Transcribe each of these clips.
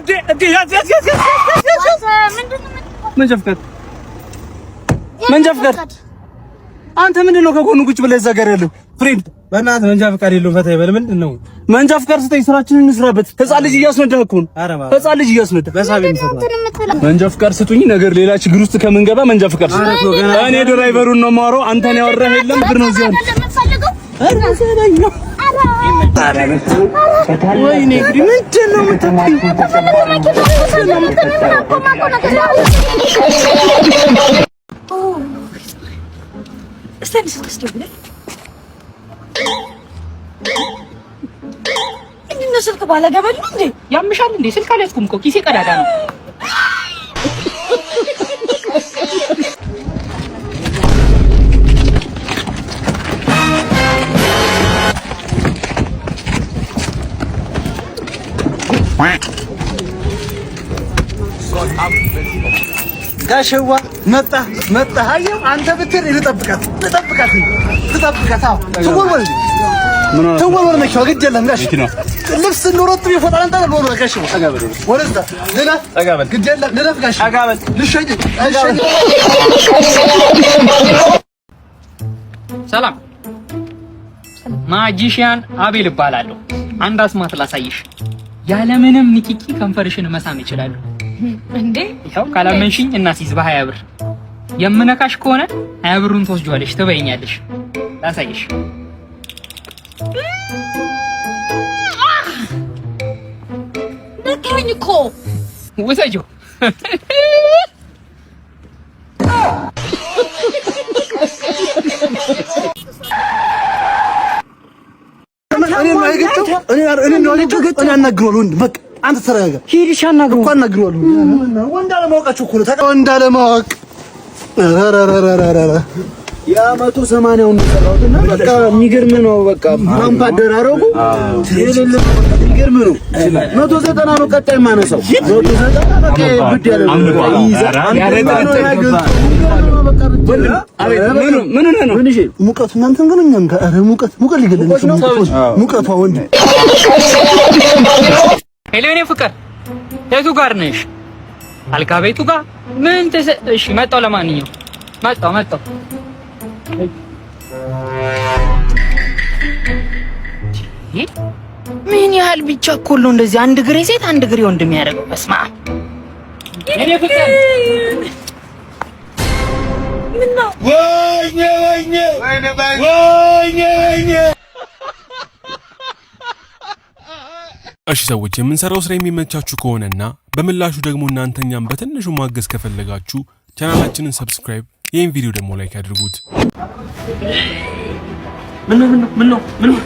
እንዴ እንዴ! ያዝ ያዝ ያዝ ያዝ ያዝ! መንጃ ፍቃድ፣ መንጃ ፍቃድ! አንተ ምንድን ነው ከጎኑ ቁጭ ብለህ እዛ ጋር ያለው friend? በእናትህ መንጃ ፍቃድ የለውም። ፈታ ይበል። ምንድን ነው መንጃ ፍቃድ ስጠኝ፣ ስራችንን እንስራበት። ህፃን ልጅ እያስነዳህ እኮ ነው። ህፃን ልጅ እያስነዳህ። መንጃ ፍቃድ ስጡኝ። ነገር ሌላ ችግር ውስጥ ከምንገባ መንጃ ፍቃድ ስጡኝ። እኔ driver ኡን ነው የማወራው። አንተን ያወራህ የለም ብር ነው እዚህ። ወይኔ እንግዲህ ምንድን ነው የምትጠይኝ? ምንድን ነው ስልክ ባለገበል ነው እንዴ? ያምሻል እንዴ? ስልክ አልያዝኩም እኮ፣ ኪሴ ቀዳዳ ነው። ጋሸዋ መጣ መጣ። አየው አንተ ብትር ልጠብቃት ልጠብቃት ልጠብቃት። አዎ ትወልወል ትወልወል መኪናዋ፣ ግድ የለም ጋሽ ልብስ ኖሮት ቢፎጣ አንተ ወልወል ጋሸዋ ወደዛ ልለፍ፣ ግድ የለም ልለፍ ጋሽ ልሸኝ ልሸኝ። ሰላም፣ magician አቤል እባላለሁ። አንድ አስማት ላሳይሽ። ያለምንም ንኪኪ ከንፈርሽን መሳም ይችላሉ። እንዴ? ይኸው ካላመንሽኝ እናስይዝ በ20 ብር። የምነካሽ ከሆነ 20 ብሩን ትወስጂዋለሽ፣ ትበይኛለሽ። ላሳይሽ። ነካኝ እኮ። ውሰጂው። እኔ ነው የገጨው፣ እኔ ነው የገጨው። እኔ አናግረዋለሁ። ወንድ በቃ አንተ ተረጋጋ። ሂድ፣ እሺ አናግረው እኮ አናግረዋለሁ። ወንድ አለማወቃቸው እኮ ነው። ወንድ አለማወቅ። ኧረ ያ 180ውን ሰራሁት እና በቃ የሚገርም ነው። በቃ ፓምፕ አደራረጉ የሌለ የሚገርም ነው። 190 ነው ቀጣይ የማነሳው፣ 190 በቃ ብድ ያለ ነው ይይዛል። ምን ነው ሙቀቱ? እናንተን ግን እኛም ጋር ኧረ ሙቀት ሙቀት ሊገለን ነው ሙቀቷ ወንድ። Hello የኔ ፍቅር፣ የቱ ጋር ነሽ? አልጋ ቤቱ ጋር ምን ተሰ እሺ መጣሁ። ለማንኛውም መጣሁ መጣሁ። ምን ያህል ብቻ እኮ ነው እንደዚህ አንድ ግሬ ሴት አንድ ግሬ ወንድ የሚያደርገው? በስመ አብ የኔ ፍቅር። ወይኔ ወይኔ ወይኔ ወይኔ! እሺ ሰዎች፣ የምንሰራው ስራ የሚመቻችሁ ከሆነና በምላሹ ደግሞ እናንተ እኛም በትንሹ ማገዝ ከፈለጋችሁ ቻናላችንን subscribe፣ ይህን ቪዲዮ ደግሞ like ያድርጉት። ምን ነው? ምን ነው? ምን ነው? ምን ነው?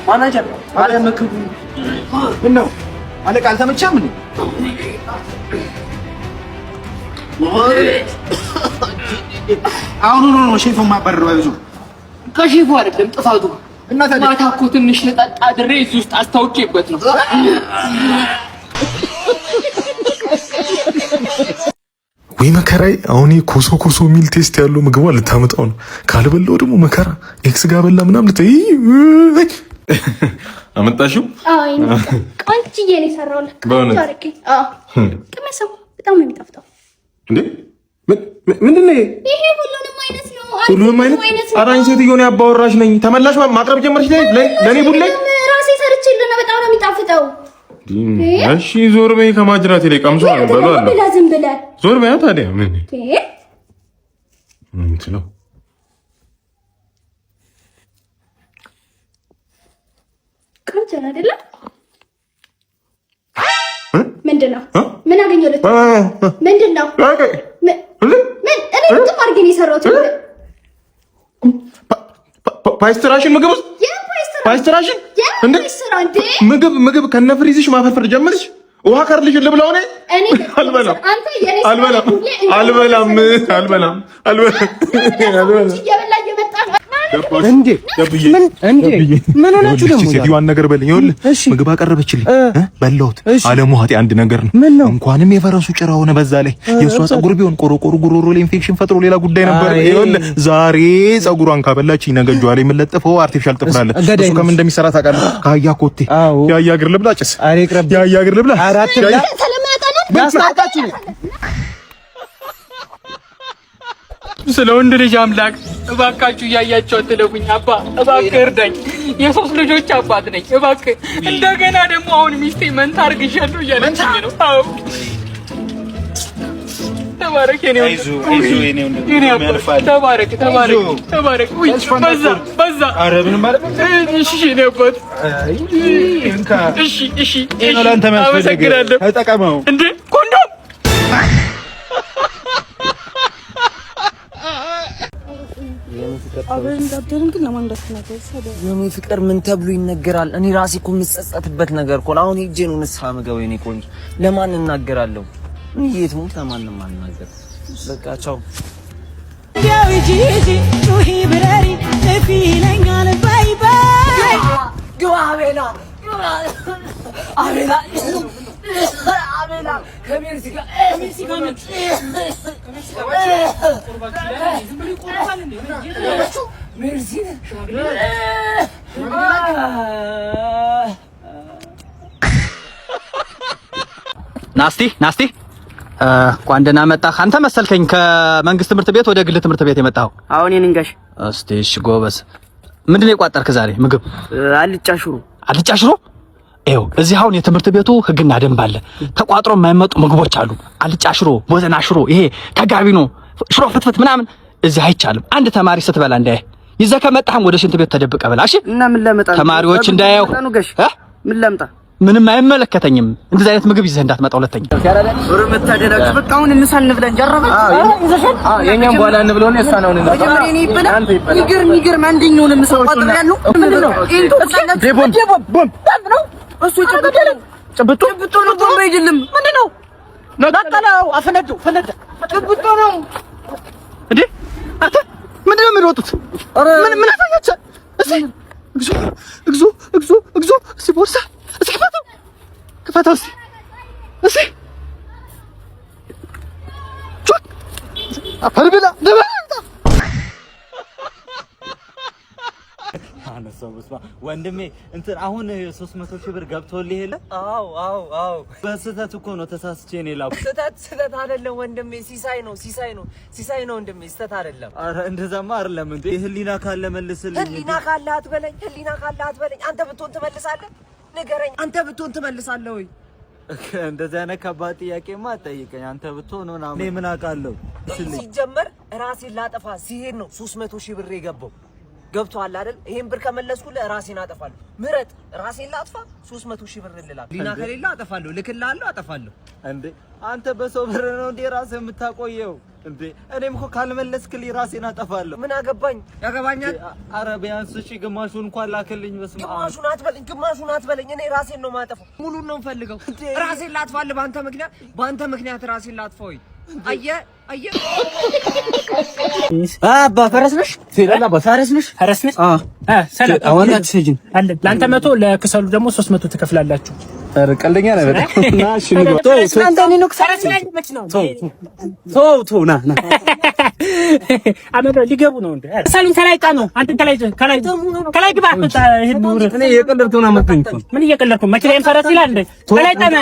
ማናጀር አለ ምግቡ። ምን ነው አለቃ፣ አልተመቸህም እንዴ? አሁን ነው ሼፉን ማባረረው። አይዞህ። ከሼፉ አይደለም ጥፋቱ። እና ታዲያ? ማታ እኮ ትንሽ ልጠጣ ድሬ እዚህ ውስጥ አስታውቄበት ነው። ወይ መከራዬ! አሁን ይሄ ኮሶ ኮሶ የሚል taste ያለው ምግቧ ልታመጣው ነው። ካልበላው ደግሞ መከራ። Ex ጋር በላ ምናምን ልታይ። አመጣሽው? አዎ፣ ቆንጅዬ ነው የሰራሁልህ። በእውነት? ቆንጆ አድርጌ። አዎ፣ ቅመሰው፣ በጣም ነው የሚጣፍጠው። እንዴ ምንድን ነው ይሄ? ይሄ ሁሉንም አይነት ነው። ሁሉንም አይነት? ኧረ አንቺ ሴትዮ እኔ አባወራሽ ነኝ። ተመላሽ ማቅረብ ጀመርሽ ለእኔ ቡሌ? ራሴ ሰርቼልህ ነው። በጣም ነው የሚጣፍጠው። እሺ ዞር በይ ከማጅራቴ ላይ። ቀምሶ ነው በሉ አለ። ብላ ዝም ብለህ። ዞር በያ። ታዲያ ምን ምንድን ነው? ቆንጆ ነው አይደለ? ምንድን ነው? ምን አገኘሁለት? ምንድን ነው? ምን እኔ ግጥም አድርጌ ነው የሰራሁት። ፓይስትራሽን ምግብ ውስጥ ፓይስትራሽን እንዴ? ምግብ ምግብ ከነፍሪዝሽ ማፈርፈር ጀመርሽ። ውሃ ከርልሽ ልብላው? እኔ አልበላም፣ አልበላም፣ አልበላም፣ አልበላም፣ አልበላም። እንዴ ምን እንዴ ምን ሆናችሁ ደግሞ? ሴትዮዋን ነገር በልኝ። ይኸውልህ ምግብ አቀረበችልኝ፣ በላሁት። አለሙ ሀጤ አንድ ነገር ነው። እንኳንም የፈረሱ ጭራ ሆነ። በዛ ላይ የእሷ ፀጉር ቢሆን ቆሮቆሮ ጉሮሮ ላይ ኢንፌክሽን ፈጥሮ ሌላ ጉዳይ ነበር። ይኸውልህ ዛሬ ፀጉሯን ካበላችኝ ነገ እጇ ላይ የምለጥፈው artificial ጥፍር አለ። እሱ ከምን እንደሚሰራ ታውቃለህ? ከአህያ ኮቴ። የአህያ እግር ልብላ፣ ጭስ የአህያ እግር ልብላ። ስለ ወንድ ልጅ አምላክ እባካችሁ እያያቸው አትለፉኝ። አባ እባክህ እርዳኝ። የሶስት ልጆች አባት ነኝ። እባክህ እንደገና ደግሞ አሁን ሚስቴ መንታ አርግዣለሁ እያለችኝ ነው። አዎ ተባረክ የኔ ወንድም፣ ተባረክ ተባረክ ተባረክ። ውይ በዛ በዛ። ኧረ ምንም እሺ የኔ አባት፣ እሺ እሺ፣ አመሰግናለሁ። ተጠቀመው እንዴ ኮንዶም የኔ ፍቅር ምን ተብሎ ይነገራል? እኔ ራሴ እኮ የምጸጸትበት ነገር እኮ ነው። አሁን ሄጄ ነው ንስሐ ምገባው። የኔ ቆንጆ ለማን እናገራለሁ? የት ሞት ለማንም አልናገርም። በቃ ቻው። ግባ አቤላ፣ አቤላ፣ አቤላ ከሜርሲ ጋር ናስቲ ናስቲ፣ እንኳን ደህና መጣህ። አንተ መሰልከኝ ከመንግስት ትምህርት ቤት ወደ ግል ትምህርት ቤት የመጣኸው? አሁን እኔ ጋሽ። እስቲ እሺ፣ ጎበዝ። ምንድን ነው የቋጠርክ ዛሬ ምግብ? አልጫ ሽሮ። አልጫ ሽሮ? ይኸው እዚህ አሁን የትምህርት ቤቱ ሕግና ደንብ አለ። ተቋጥሮ የማይመጡ ምግቦች አሉ። አልጫ ሽሮ፣ ቦዘና ሽሮ፣ ይሄ ተጋቢኖ ሽሮ ፍትፍት ምናምን እዚህ አይቻልም። አንድ ተማሪ ስትበላ እንዳያይ ይዘህ ከመጣህም ወደ ሽንት ቤት ተደብቀህ ብላ። እሺ። እና ምን ላመጣ ነው? ተማሪዎች እንዳያዩ። ምን ላምጣ? ምንም አይመለከተኝም። እንደዚህ አይነት ምግብ ይዘህ እንዳትመጣ ሁለተኛ። ኧረ መታደላችሁ። በቃ አሁን እንሳ እንብላ እንጂ አረፋችሁ። የእኛም በኋላ እንብለው ነው የእሷን አሁን እንብላ። መጀመሪያ እኔ ይበላ። ይገርም ይገርም። አንደኛውን ምሳ ቋጥሬ ያለው ምንድን ነው? ቦምብ ነው እሱ። ጭብጦ ጭብጦ ጭብጦ ነው። ቦምብ አይደለም። ምንድን ነው? ነቀለው፣ አፈነደው፣ ፈነዳ። ጭብጦ ነው እንዴ! አንተ ምንድን ነው የሚሮጡት? ምን ምን አሳያቸው? እስኪ እግዚኦ፣ እግዚኦ፣ እግዚኦ፣ እግዚኦ! እስኪ ቦርሳ እስኪ ክፈተው፣ ክፈተው እስኪ እስኪ ጮክ አፈር ብላ ወንድሜ እንትን አሁን 300 ሺህ ብር ገብቶልህ የለ? አዎ አዎ አዎ። በስህተት እኮ ነው ተሳስቼ ነው የላኩት። ስህተት ስህተት አይደለም ወንድሜ፣ ሲሳይ ነው ሲሳይ ነው ሲሳይ ነው ወንድሜ፣ ስህተት አይደለም። ኧረ እንደዛማ አይደለም እንዴ። ህሊና ካለ መልስልኝ። ህሊና ካለ አትበለኝ፣ ህሊና ካለ አትበለኝ። አንተ ብትሆን ትመልሳለህ? ንገረኝ፣ አንተ ብትሆን ትመልሳለህ ወይ? እንደዚህ አይነት ከባድ ጥያቄማ አትጠይቀኝ። አንተ ብትሆን ምናምን እኔ ምን አውቃለሁ? ሲጀመር ራሴን ላጠፋ ሲሄድ ነው 300 ሺህ ብር የገባው። ገብቶሃል አይደል? ይሄን ብር ከመለስኩልህ ራሴን አጠፋለሁ። ምረጥ፣ ራሴን ላጥፋ 300 ሺህ ብር ልላክ። ህሊና ከሌለ አጠፋለሁ፣ ልክልሃለሁ፣ አጠፋለሁ። እንዴ አንተ በሰው ብር ነው እንዴ ራስህ የምታቆየው? እንዴ እኔም እኮ ካልመለስክልኝ ራሴን አጠፋለሁ። ምን አገባኝ? ያገባኛል። ኧረ ቢያንስ እሺ ግማሹን እንኳን ላክልኝ። በስመ አብ። ግማሹን አትበለኝ፣ ግማሹን አትበለኝ። እኔ ራሴን ነው የማጠፋው። ሙሉን ነው የምፈልገው። ራሴን ላጥፋልህ በአንተ ምክንያት፣ በአንተ ምክንያት ራሴን ላጥፋ። ወይ አየህ፣ አየህ። አባ ፈረስ ነሽ? አባ ፈረስ ነሽ? ፈረስ ነሽ? ሰላም ለአንተ 100 ለክሰሉ ደግሞ 300 ትከፍላላችሁ። ኧረ ቀልደኛ ነህ በጣም። ና እሺ እንግባ። ተው ተው ተው ና ና አመዶ ሊገቡ ነው እንዴ? ክሰሉን ከላይ ጫነው። አንተ ከላይ ከላይ ከላይ ግባ። እኔ እየቀለድኩ ምናምን መስሎኝ እኮ። ምን እየቀለድኩ? መኪናዬን ፈረስ ይላል እንዴ? ከላይ ጫነ።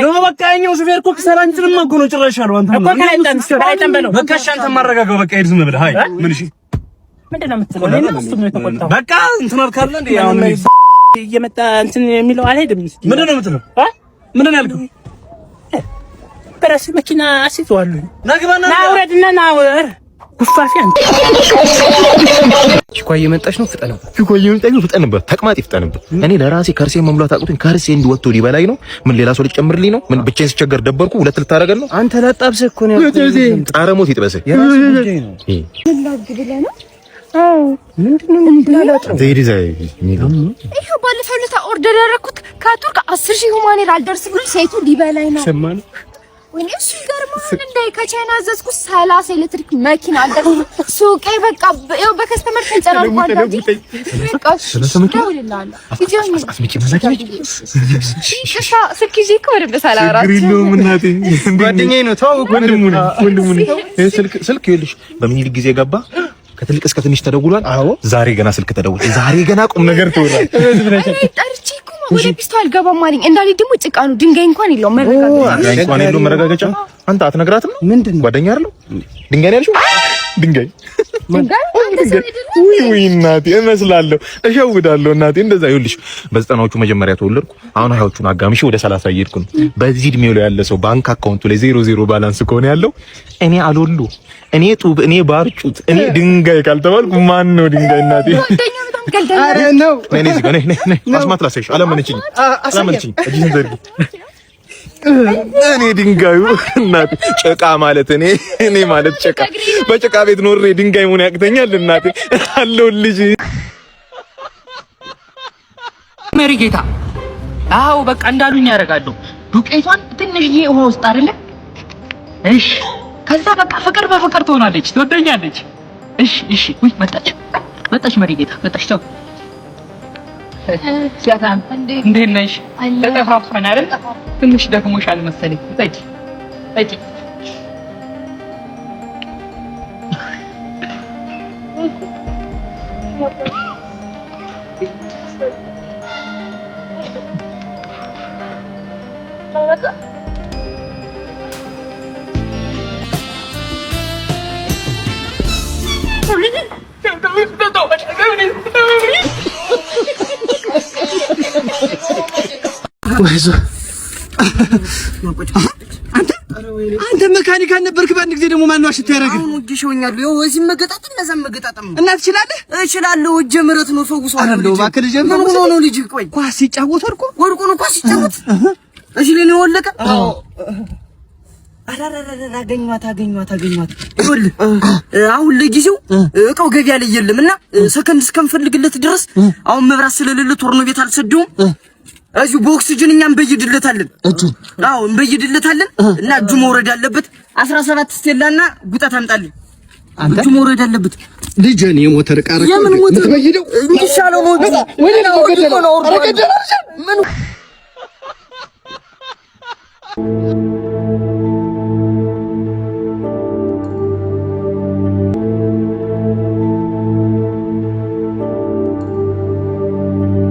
ነው በቃ ያኛው ሹፌር እኮ ክሰል አንችልም እኮ ነው ጭራሽ አለው። አንተ እኮ ከላይ ጫን፣ ከላይ ጫን በለው። በቃ እሺ አንተ ማረጋጋው በቃ ሂድ ዝም ብለህ። አይ ምን እሺ ምንድን ነው የምትለው? እኔ እሱ ነው የተቆጣው። በቃ እንትን አልካለ እንዴ አሁን እየመጣ እንትን የሚለው አልሄድም። ምንድን ነው የምትለው? ምንድን ነው ያልከው? በራሴ መኪና አስይዘዋለሁ። ና ግባና ና ውረድና ና ጉፋፊ አንተ ቺኳ እየመጣች ነው፣ ፍጠነው። ቺኳ እየመጣች ነው፣ ፍጠንበት። ተቅማጥ ይፍጠንበት። እኔ ለራሴ ከርሴ መሙላት አቅቶኝ ከርሴ እንዲወጥቶ ሊበላኝ ነው። ምን ሌላ ሰው ሊጨምርልኝ ነው? ምን ብቻዬን ስቸገር ደበርኩ። ሁለት ልታደርገን ነው? አንተ ላጣብስህ እኮ ነው ያልኩህ። ጣረ ሞት ይጥበስህ። የራስህ ጉዳይ ነው። ብለህ ነው? ይኸው ባለፈው ዕለት order ያደረኩት ከቱርክ 10,000 human hair አልደርስ ብሎ ሴቱ ሊበላኝ ነው። ወይኔ እሱ ይገርምሃል። እንዳይ ከቻይና አዘዝኩት 30 ኤሌክትሪክ መኪና አልደረሰም። ሱቄ በቃ ይኸው በ customer ተጨናንቋል። በቃ እደውልልሃለሁ። ስልክ ይዤ እኮ በደንብ ሳላወራችሁ ችግር የለውም እናቴ። ጓደኛዬ ነው፣ ተዋወቁ። ወንድሙ ነኝ፣ ወንድሙ ነኝ። ይሄ ስልክ ስልክ ይኸውልሽ በምኒልክ ጊዜ ገባ። ከትልቅ እስከ ትንሽ ተደውሏል። ዛሬ ገና ስልክ ተደውሏል። ዛሬ ገና ቁም ነገር ተወራል። እኔ ጠርቼ እኮ ወደ ፒስቶ አልገባም አለኝ። እንዳልሄድ ደግሞ ጭቃ ነው፣ ድንጋይ እንኳን የለውም መረጋገጫ። ድንጋይ እንኳን የለውም መረጋገጫ። አንተ አትነግራትም ነው? ምንድን ነው ጓደኛ አይደለው? ድንጋይ ነው ያልሽው? ድንጋይ ውይ ውይ እናቴ እመስላለሁ፣ እሸውዳለሁ እናቴ። እንደዛ ይኸውልሽ በዘጠናዎቹ መጀመሪያ ተወለድኩ። አሁን 20ዎቹን አጋምሼ ወደ 30 እየሄድኩ ነው። በዚህ እድሜው ላይ ያለ ሰው ባንክ account ኡ ላይ 00 balance ከሆነ ያለው እኔ አልወሉ፣ እኔ ጡብ፣ እኔ ባርጩት፣ እኔ ድንጋይ ካልተባልኩ ማን ነው ድንጋይ እናቴ? ኧረ ነው። ነይ ነይ እዚህ ጋር ነይ ነይ ነይ። አስማት ላሳይሽ። አላመነችኝም አላመነችኝም። እጅሽን ዘርጊ። እኔ ድንጋዩ እናቴ ጭቃ ማለት እኔ እኔ ማለት ጭቃ በጭቃ ቤት ኖሬ ድንጋይ መሆን ያቅተኛል እናቴ አለሁልሽ። መሪ ጌታ፣ አዎ በቃ እንዳሉኝ ያደርጋለሁ። ዱቄቷን ትንሽዬ ውሃ ውስጥ አይደለ? እሺ፣ ከዛ በቃ ፍቅር በፍቅር ትሆናለች፣ ትወደኛለች። እሺ እሺ። ውይ መጣች መጣች፣ መሪ ጌታ መጣች። ተው ሲያታም እንዴት ነሽ? ተጠፋፋን አይደል? ትንሽ ደክሞሻል መሰለኝ። ጠጪ ጠጪ። አንተ መካኒክ አልነበርክ? በአንድ ጊዜ ደግሞ ማነው አሽቶ ያደረገህ? አሁን ወግሼውኛለሁ። ይኸው እዚህ መገጣጠም እዛም መገጣጠም እና ትችላለህ? እችላለሁ። እጀ ምረት ነው ፈውሰዋለሁ። ኧረ እንደው እባክህ ልጄን ምን ሆኖ ነው ልጅህ? ቆይ ኳስ ሲጫወት ወድቆ ወድቆ ነው ኳስ ሲጫወት እዚህ ላይ ነው የወለቀ። ኧረ ኧረ ኧረ አገኘኋት አገኘኋት አገኘኋት። ይኸውልህ አሁን ለጊዜው እቃው ገበያ ላይ የለም እና ሰከንድ እስከምፈልግለት ድረስ አሁን መብራት ስለሌለ ቶርኖ ቤት አልሰደውም። እዚሁ በኦክሲጅን እኛ እንበይድለታለን። አዎ እንበይድለታለን እና እጁ መውረድ አለበት። 17 ስቴላና ጉጣት አምጣልኝ። እጁ መውረድ አለበት። ልጄን የሞተር ዕቃ አደረገው። የምን ሞተር የምትበይደው እንዲሻለው ነው። እጁ ወይኔ ነው ገደለው። ነው ኧረ ገደለው። ምን